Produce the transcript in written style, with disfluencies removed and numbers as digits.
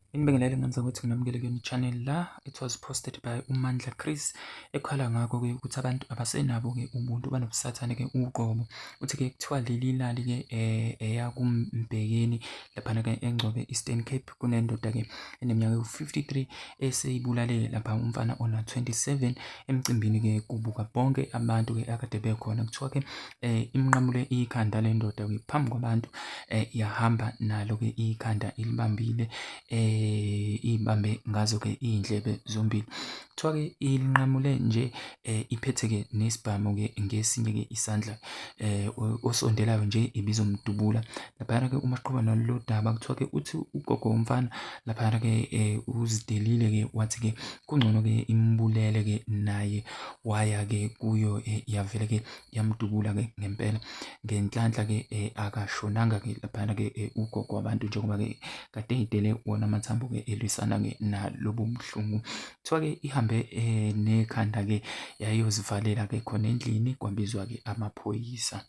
Nginibingelele ngenza ukuthi nginamukele kuyona i-channel la. It was posted by uMandla Chris ekhala ngakho-ke ukuthi abantu abasenabo-ke ubuntu banobusathane-ke uqobo. Uthi-ke kuthiwa leli lali-ke eyakuMbhekeni laphana-ke eNgcobo Eastern Cape kunendoda-ke eneminyaka ewu-53 eseyibulale lapha umfana ona-27 emcimbini-ke kubuka bonke abantu-ke akade bekhona. Kuthiwa-ke imnqamule ikhanda le ndoda ke phambi kwabantu yahamba nalo ke ikhanda ilibambile ibambe ngazo ke iy'ndlebe zombili. Kuthiwa ke ilinqamule nje iphethe ke nesibhamu ke ngesinye ke isandla osondelayo nje ibizomdubula. Laphayana ke uma siqhuba nalolu daba kuthiwa ke uthi ugogo womfana laphayana ke uzidelile ke wathi ke kungcono ke imbulele ke naye waya ke kuyo yavele ke yamdubula ke ngempela. Ngenhlanhla ke akashonanga ke laphayana ke ugogo wabantu njengoba ke kade eyidele wona amathambo ke elwisana ke nalobu buhlungu. Kuthiwa ke ihambe nekhanda ke yayozivalela ke khona endlini kwabizwa ke amaphoyisa.